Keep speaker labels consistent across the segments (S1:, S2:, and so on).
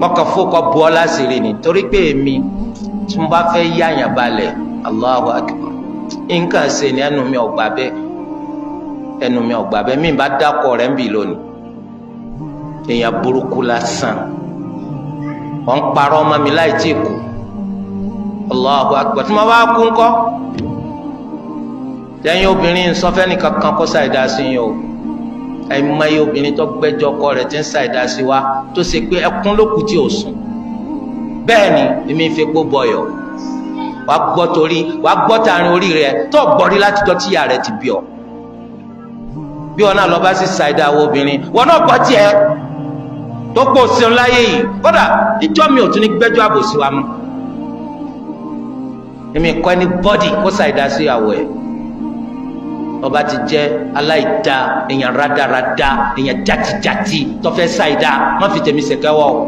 S1: Mọ̀kàn fókọ̀ bu ọ́ láṣìírí ni, torí pé èmi tí mo bá fẹ́ yáyàn balẹ̀, Allahu Akbar, nǹkan ṣe ni ẹnu mi ọ̀gbà bẹ́ẹ̀, ẹnu mi ọ̀gbà bẹ́ẹ̀, mi bá dákọ̀ rẹ̀ ń bì lónìí. Èèyàn burúkú lásán, wọ́n ń parọ́ ọmọ mi láì tí kú. Allahu Akbar, tí mo bá kú ńkọ́? Lẹ́yìn obìnrin sọfẹ́ nìkan kan kó ṣàìdá sí yín o. Àìmọye obìnrin tó gbẹ́jọ́ ọkọ rẹ̀ ti ń ṣàìdá sí wa, tó ṣe pé ẹkún ló kù tí ò sùn. Bẹ́ẹ̀ ni èmi fi epo bọyọ̀, wàá gbọ́ torí, wàá gbọ́ tààrin orí rẹ̀ tó gbọ́ rí láti jọ́ tíyà rẹ̀ ti bí ọ. Bí wọn náà lọ bá sì ṣàìdá wo obìnrin, wọn náà gbọ́ tiẹ̀ tó pọ̀ ṣeun láyé yìí. Kódà ìjọ mi ò tún ní gbẹ́jọ́ àbòsí wa mọ́. Èmi kọ́ ẹni bọ́dì kó ṣàìdá sí ìyàwó ẹ̀. Ọba ti jẹ́ aláìda, èèyàn rádaràda, èèyàn játijàti tó fẹ́ ṣàìdá, má fi tèmi ṣèkẹ́wọ́ o.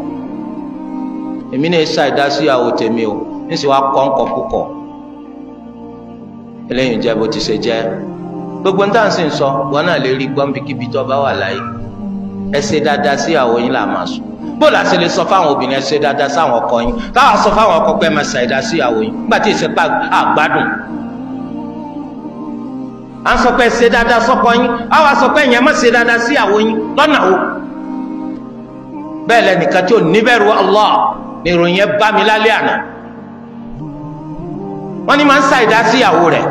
S1: Èmi náà ṣàìdá sí ìyàwó tèmi o, ní sì wá kọ́ ńkọ́ púpọ̀. Eléyìí jẹ́ bó ti ṣe jẹ́. Gbogbo níta sì ń sọ, wọn náà lè rí gbọ́nbíkíbi tó bá wà láyé. Ẹ ṣe dáadáa sí ìyàwó yín là máa sùn. Bó la ṣe lè sọ fáwọn obìnrin ẹ ṣe dáadáa sáwọn ọkọ yín, táwọn sọ fáwọn ọkọ pé ẹ máa ṣàìdá sí ìyàwó yín nígbà tí ìṣẹ́pá àgbádùn. À ń sọ pé ṣe dáadáa sọ́kọ yín, àwa sọ pé ẹ̀yin má ṣe dáadáa sí ìyàwó yín lọ́nà wo? Bẹ́ẹ̀ lẹ́nìkan tí ò níbẹ̀rù Allah ni ìròyìn ẹ bá mi lálẹ́ àná. Wọ́n ní máa ń ṣàìdá sí ìyàwó rẹ̀,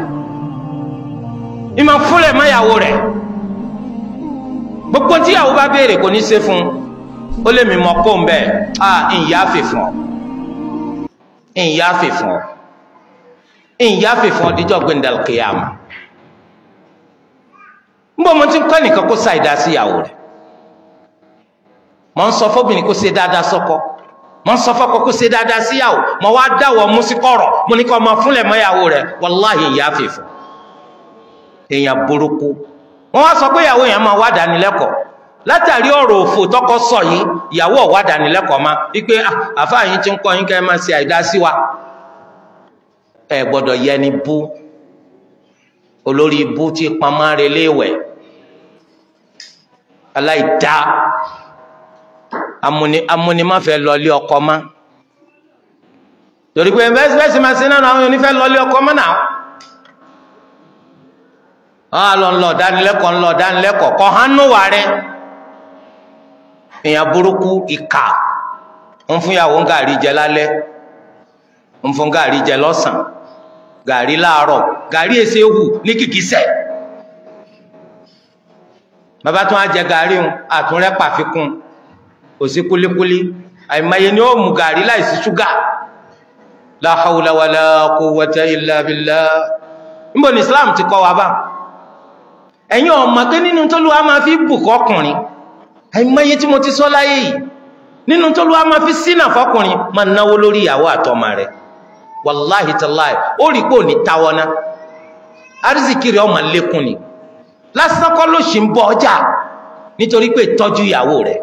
S1: ní máa fúnlẹ̀ mọ́ ìyàwó rẹ̀. Gbogbo tí ìyàwó bá béèrè kò ní ṣe fún un, ó lè mi mọ kó ń bẹ́ẹ̀, à ìyá fè fún ọ, ìyá fè fún ọ, ìyá fè fún ọ díjọ́ gbẹ̀ndàlùkìyàmà. Nbọ mo ti ń kọ́ ẹnìkan kó ṣàìdá sí ìyàwó rẹ̀. Mo ń sọ fóbìnrin kó ṣe dáadáa sọ́kọ, mo ń sọ fọ́kọ kó ṣe dáadáa síyàwó, mo wá dáwọ́ mú sí kọ̀rọ̀, mo ní kó máa fúnlẹ̀ mọ́ ìyàwó rẹ̀. Wàláhì ìyá fèfò, èèyàn burúkú. Wọ́n wá sọ pé ìyàwó yẹn máa wá dánilẹ́kọ̀ọ́. Látàrí ọ̀rọ̀ òfò tọkọ sọ yìí, ìyàwó ò wá dánilẹ́kọ̀ọ́ ma wípé àfáà yín ti ń kọ́ yín kẹ́ ẹ máa ṣe àìdá sí wa. Ẹ gbọ́dọ̀ yẹni bú, olórí ibú tí pamọ́ relé wẹ̀, aláìdá, amúnimáfẹ́ lọlé ọkọ má. Torí pé bẹ́ẹ̀ sì máa ṣe náà, àwọn onífẹ́ lọlé ọkọ má náà. Wọ́n á lọ ńlọ dánilẹ́kọ̀ọ́, ńlọ dánilẹ́kọ̀ọ́ kọ́ hánú wà rẹ̀. Èèyàn burúkú, ìkà, ń fún ìyàwó ń gàrí jẹ lálẹ́, ń fún gàrí jẹ lọ́sàn, gàrí láàárọ̀, gàrí èsè hù ní kìkísẹ̀. Bàbá tún á jẹ gàrí ń àtúnrẹ́ pàfikún, kò sí kúlíkúlí, àìmọye ni ó mú gàrí láìsí ṣúgà. La hawla wala quwwata illa billah. Níbo ni Islam ti kọ́ wa bá? Ẹ̀yin ọmọ pé nínú t'Olúwa máa fi bùkọ́ ọkùnrin, àìmọye tí mo ti sọ láyé yìí, nínú t'Olúwa máa fi sínà fọkùnrin, máa náwó lórí ìyàwó àtọmọ rẹ̀. Wàláhì tàláhì, ó rí pé ò ní táwọ́ ná, arísìkiri ọmọ lékún ni. Lásán kọ́ ló ṣì ń bọ ọjà, nítorí pé tọ́jú ìyàwó rẹ̀,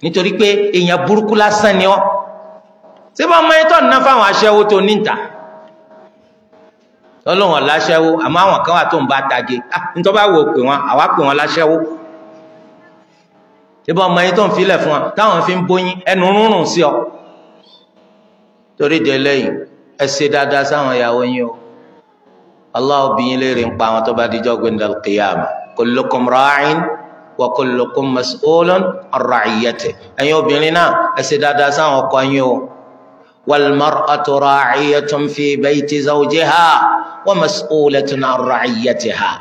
S1: nítorí pé èèyàn burúkú lásán ni ọ́. Ṣé bá ọmọ yẹn tó ń ná fáwọn aṣẹ́wó tó níta? Ọlọ́run láṣẹ́wó, àmọ́ àwọn kan wà tó ń bá tage, nítorí bá wò pè wọn, àwa pè wọn láṣẹ́wó. Ṣé bá ọmọ yẹn tó ń filẹ̀ fún wọn táwọn fi ń bóyin ẹnu rúnrún sí ọ? Torí de lẹ́yìn, ẹ ṣe dáadáa sáwọn ìyàwó yín o. Allah bi yín léèrè ń pa àwọn tó bá dijọ́ gbẹ̀ndàl qiyama. Kullukum ra'in wa kullukum mas'ulun an ra'iyyatihi. Ẹ̀yin obìnrin náà, ẹ ṣe dáadáa sáwọn ọkọ yín o. Wal mar'atu ra'iyatun fi bayti zawjiha wa mas'ulatun an ra'iyyatiha.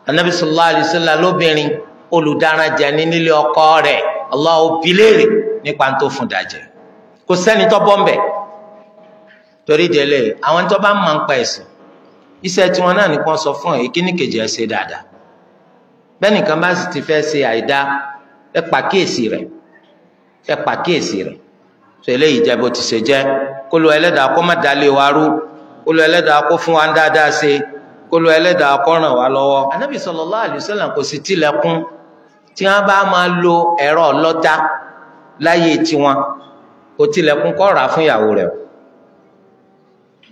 S1: Anabi sallallahu alayhi wa sallam lóbìnrin olùdáranjẹ ní nílé ọkọ rẹ̀, Allah bi léèrè nípa tó fún dàjẹ́. Kò sẹ́ni tó bọ́ ń bẹ̀. Torí délé, àwọn tó bá máa ń pa ẹ̀sìn, iṣẹ́ tí wọn náà nìkan sọ fún ẹ, kíní kejì ẹ ṣe dáadáa. Bẹ́ẹ̀ nìkan bá sì ti fẹ́ ṣe àìdá, ẹ pàkíyèsí rẹ̀, ẹ pàkíyèsí rẹ̀. Sọ eléyìí jẹ́ bó ti ṣe jẹ́. Kó lu ẹlẹ́dàá kó má dalé wa rú, kó lu ẹlẹ́dàá kó fún wa ń dáadáa ṣe, kó lu ẹlẹ́dàá kó ràn wá lọ́wọ́. Ànábì sallallahu alaihi wasallam kò sì tilẹ̀kùn tí wọ́n bá máa lo ẹ̀rọ ọlọ́ta láyé tiwọn, kò tilẹ̀kùn kó rà fún ìyàwó rẹ̀.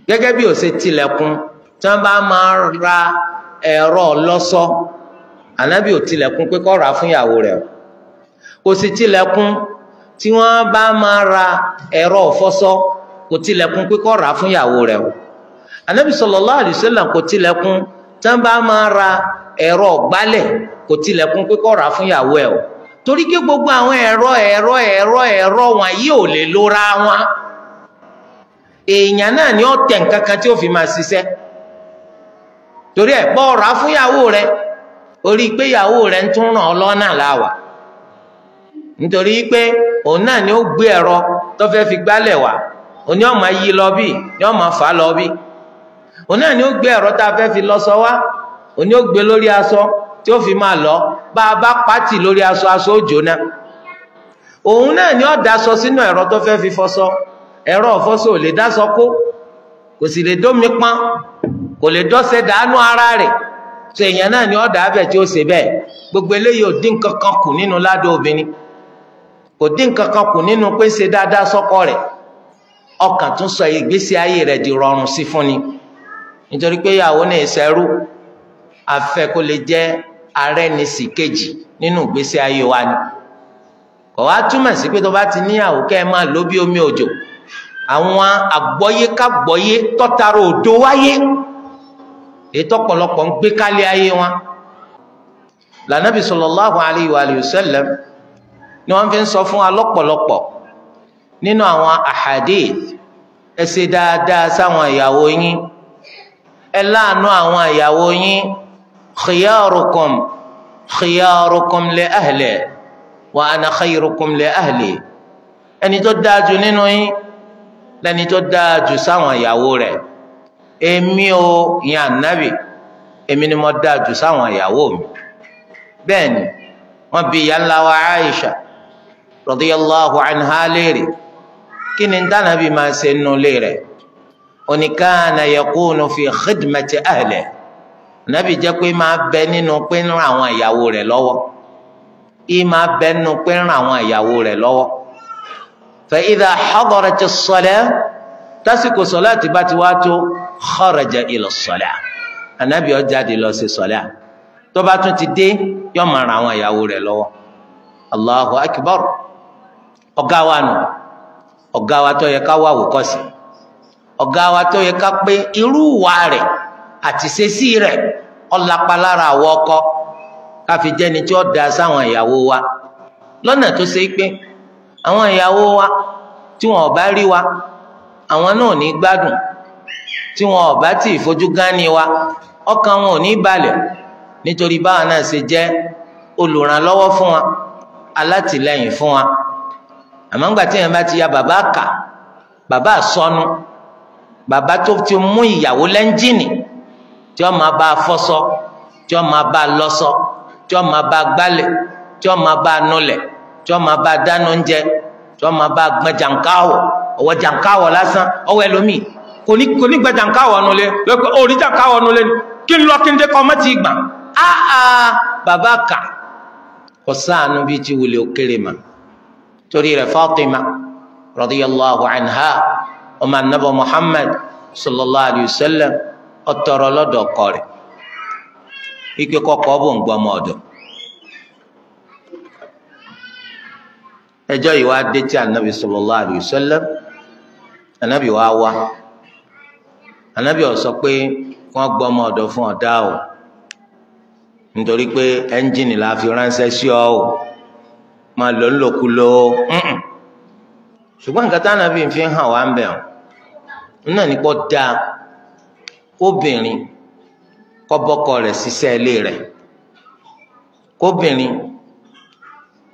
S1: Gẹ́gẹ́ bí ó ṣe tilẹ̀kùn tí wọ́n bá máa ra ẹ̀rọ ọlọ́sọ, Ànábì ò tilẹ̀kùn pé kó rà fún ìyàwó rẹ̀. Kò sì tilẹ̀kùn Tí wọ́n bá máa ra ẹ̀rọ ìfọṣọ kò tilẹ̀kùn pé kó rà fún ìyàwó rẹ̀ o. Anabi sallallahu alaihi wasallam kò tilẹ̀kùn tí wọ́n bá máa ra ẹ̀rọ ọ̀gbálẹ̀ kò tilẹ̀kùn pé kó rà fún ìyàwó ẹ̀ o. Torí pé gbogbo àwọn ẹ̀rọ ẹ̀rọ ẹ̀rọ ẹ̀rọ wọn yìí ò lè lóra wọn. Èèyàn náà ni ó tẹ̀ nǹkan kan tí ó fi máa ṣiṣẹ́. Torí ẹ̀ bọ́ rà fún ìyàwó rẹ̀ orí pé ìyàwó rẹ̀ ń tún ràn ọ́ lọ́nà láwà. Nítorí pé òun náà ni ó gbé ẹ̀rọ tó fẹ́ fi gbálẹ̀ wá, òun ni ó máa yí lọ bí, ni ó máa fà lọ bí. Òun náà ni ó gbé ẹ̀rọ tá a fẹ́ fi lọṣọ wá, òun ni ó gbé lórí aṣọ tí ó fi máa lọ, bá a bá pàtì lórí aṣọ, aṣọ ó jóná. Òun náà ni ó daṣọ sínú ẹ̀rọ tó fẹ́ fi fọṣọ. Ẹ̀rọ ìfọṣọ ò lè dáṣọ kó, kò sì lè dómi pọ́n, kò lè dọ́sẹ̀ dànù ara rẹ̀. So èèyàn náà ni ó dà bẹ̀ tí ó ṣe bẹ́ẹ̀. Gbogbo eléyìí ò dín kankan kù nínú ládùn obìnrin, kò dín kankan kù nínú pé ṣe dáadáa sọ́kọ rẹ̀. Ọkàn tún sọ ìgbésí ayé rẹ̀ di rọrùn sí fún ni. Nítorí pé ìyàwó ní ìṣẹ́rú afẹ́ kó lè jẹ́ arẹ́nisì kejì nínú ìgbésí ayé wa ni. Kò wá túmọ̀ sí pé tó bá ti níyàwó kẹ́ ẹ máa lò bí omi òjò. Àwọn àgbọ́yé kágbọ́yé tọ́tara òdo wáyé, ètò ọ̀pọ̀lọpọ̀ ń gbé kálí ayé wọn. Lànàbì sallallahu alayhi wa sallam ni wọ́n fi ń sọ fún wa lọ́pọ̀lọpọ̀ nínú àwọn ahadith, ẹ ṣe dáadáa sáwọn ìyàwó yín, ẹ láàánú àwọn ìyàwó yín. Khiyarukum khiyarukum li ahli wa ana khayrukum li ahli. Ẹni tó dáa jù nínú yín lẹni tó dáa jù sáwọn ìyàwó rẹ̀. Èmi ò yan ànábì, èmi ni mo dáa jù sáwọn ìyàwó mi. Bẹ́ẹ̀ ni wọ́n bi ìyá ńlá wa Aisha radiyallahu anha léèrè, kí ni dánàbí máa ṣe nínú ilé rẹ̀? Ó ní kana yakunu fi khidmati ahlihi. Ànábì jẹ́ pé máa bẹ nínú pé ń ran àwọn ìyàwó rẹ̀ lọ́wọ́, í máa bẹ nínú pé ń ran àwọn ìyàwó rẹ̀ lọ́wọ́. Fa idha hadarati as-salah, tásìkò sọláàtì bá ti wá tó, kharaja ila as-salah, Ànábì ó jáde lọ sí sọlá. Tó bá tún ti dé, yóò máa ran àwọn ìyàwó rẹ̀ lọ́wọ́. Allahu akbar. Ọ̀gá wa nù, ọ̀gá wa tó yẹ ká wá àwòkọ́ṣe, ọ̀gá wa tó yẹ ká pé irú ìwà rẹ̀ àti ṣesí rẹ̀ ọ̀làpá lára àwọ̀ ọkọ, ká fi jẹ́ni tí ó da sáwọn ìyàwó wa lọ́nà tó ṣe pé àwọn ìyàwó wa tí wọn ò bá rí wa, àwọn náà ò ní gbádùn. Tí wọn ò bá tí ì fojú gánni wa, ọkàn wọn ò ní balẹ̀, nítorí báwa náà ṣe jẹ́ olùrànlọ́wọ́ fún wa, alátìlẹ́yìn fún wa. Àmọ́ ńgbà tí èèyàn bá ti ya bàbá kà, bàbá sọnù, bàbá tó ti mú ìyàwó lẹ́ńjìnì tí ó máa bá a fọṣọ, tí ó máa bá a lọṣọ, tí ó máa bá a gbálẹ̀, tí ó máa bá a nulẹ̀, tí ó máa bá a dáná oúnjẹ, tí ó máa bá a gbọn jàǹkáwọ̀, ọwọ́ jàǹkáwọ̀ lásán, ọwọ́ ẹlòmíì kò ní gbọn jàǹkáwọ̀ nulẹ̀, lọ́pẹ́ orí jàǹkáwọ̀ nulẹ̀ ni kí n lọ kí n dé kọ́ ọmọ ti gbà. Áá bàbá kà kò sáànù bíi ti wulẹ̀ òkèrè mà. Torí rẹ̀ Fatima radiyallahu anha, ọmọ anabi Muhammad sallallahu alayhi wa sallam, ó tọrọ lọ́dọ̀ ọkọ rẹ̀ ike kọ́kọ́ bò ń gbọmọ ọ̀dọ̀. Ẹjọ́ yìí wá dé tí anabi sallallahu alayhi wa sallam. Anabi wá wá, anabi ó sọ pé wọ́n gbọmọ ọ̀dọ̀ fún ọ̀dá o, nítorí pé ẹ́ńjìnì la fi ránṣẹ́ sí ọ o, máa lò ń lòkulò. Ṣùgbọ́n nǹkan tí anabi fi hàn wá ń bẹ̀ ọ́ náà ní kó dáa kóbìnrin kó bọ́kọ rẹ̀ ṣiṣẹ́ ilé rẹ̀, kóbìnrin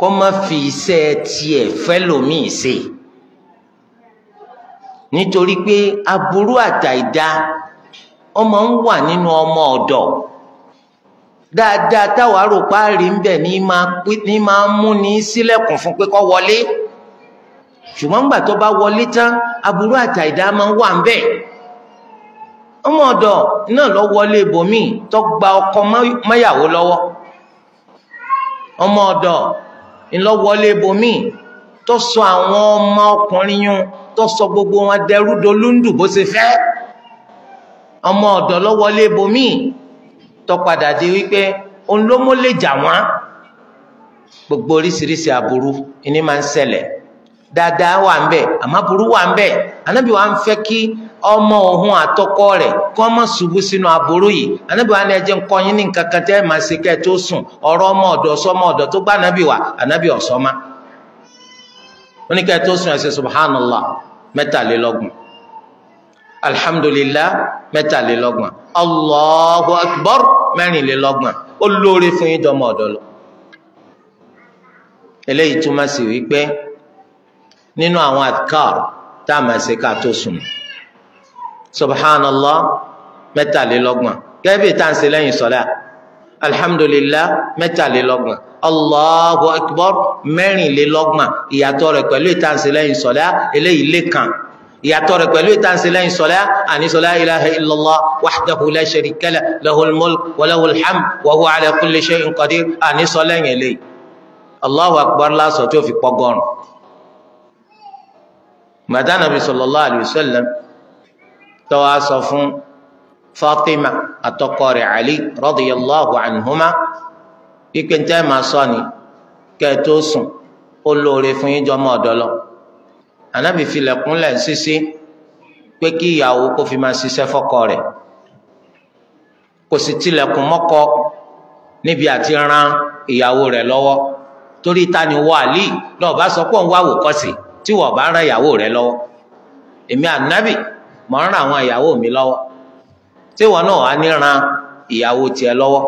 S1: kó má fi iṣẹ́ tiẹ̀ fẹ́lòmíì ṣe, nítorí pé aburú àtàìdá ọmọ ń wà nínú ọmọ ọ̀dọ̀. Dáadáa táwa rò páàrí ń bẹ̀ ní máa mú ní sílẹ̀kùn fún pé kó wọlé, ṣùgbọ́n ńgbà tó bá wọlé tán aburú àtàìdá máa ń wà ń bẹ̀. Ọmọ ọ̀dọ̀ náà lọ wọlé ibòmíì tó gba ọkọ mọ́yàwó lọ́wọ́. Ọmọ ọ̀dọ̀ ńlọ wọlé ibòmíì tó sọ àwọn ọmọ ọkùnrin yún, tó sọ gbogbo wọn dẹrú dolúndù bó ṣe fẹ́. Ọmọ ọ̀dọ̀ lọ wọlé ibòmíì tó padà di wípé òun ló mú lè jà wọ́n. Gbogbo oríṣiríṣi aburú ìní máa ń ṣẹlẹ̀ Dáadáa wà ń bẹ, àmọ́ aburú wà ń bẹ. Ànábì wa ń fẹ́ kí ọmọ òun àtọkọ rẹ̀ kó má ṣubú sínú aburú yìí. Ànábì wa ní ẹ jẹ́ n kọ́ yín ní nǹkan kan tẹ́ ẹ máa ṣe kẹ́ ẹ tó sùn. Ọ̀rọ̀ ọmọ ọ̀dọ̀ sọmọ ọ̀dọ̀ tó gbá Ànábì wa, Ànábì ọ̀sọ́má. Ó ní kẹ́ ẹ tó sùn ẹ ṣe subhanallah 33, alhamdulillah 33, Allahu akbar 24. Ó lóore fún yín jọmọ ọ̀dọ̀ lọ. Eléyìí túmọ̀ sí wípé nínú àwọn adkar tá a máa ṣe ká tó sùn, subhanallah 33, gẹ́gẹ́ bí tá à ń ṣe lẹ́yìn sọ́lá, alhamdulillah 33, Allahu akbar 24. Ìyàtọ̀ rẹ̀ pẹ̀lú ìta ń ṣe lẹ́yìn sọ́lá, eléyìí lé kan. Ìyàtọ̀ rẹ̀ pẹ̀lú ìta ń ṣe lẹ́yìn sọ́lá, àní la ilaha illallah wahdahu la sharika lah lahul mulk wa lahul hamd wa huwa ala kulli shay'in qadir, àní sọ lẹ́yìn eléyìí. Allahu akbar lásọ tí ó fi pọ́gọ́rùn. Màdá Nàbí sallallahu alayhi wa sallam tó wá sọ fún Fatima àtọkọ rẹ̀ Ali radiyallahu anhuma wípé ntẹ́ máa sọ ni kẹ́ ẹ tó sùn, ó lóore fún yín jọmọ ọ̀dọ́ lọ. Ànábì filẹ̀kùnlẹ̀ sísí pé kí ìyàwó kó fi máa ṣiṣẹ́ fọ́kọ rẹ̀, kò sì tilẹ̀kùn mọ́kọ níbi àti ran ìyàwó rẹ̀ lọ́wọ́. Torí ta ni wọ Àlí lọ́ọ́ bá sọ pé òun wá wòkọ́sì tí wọ́n bá ran ìyàwó rẹ̀ lọ́wọ́. Èmi Ànábì mọ̀ ń ran àwọn ìyàwó mi lọ́wọ́, tí wọ́n náà wá ní ran ìyàwó tiẹ̀ lọ́wọ́.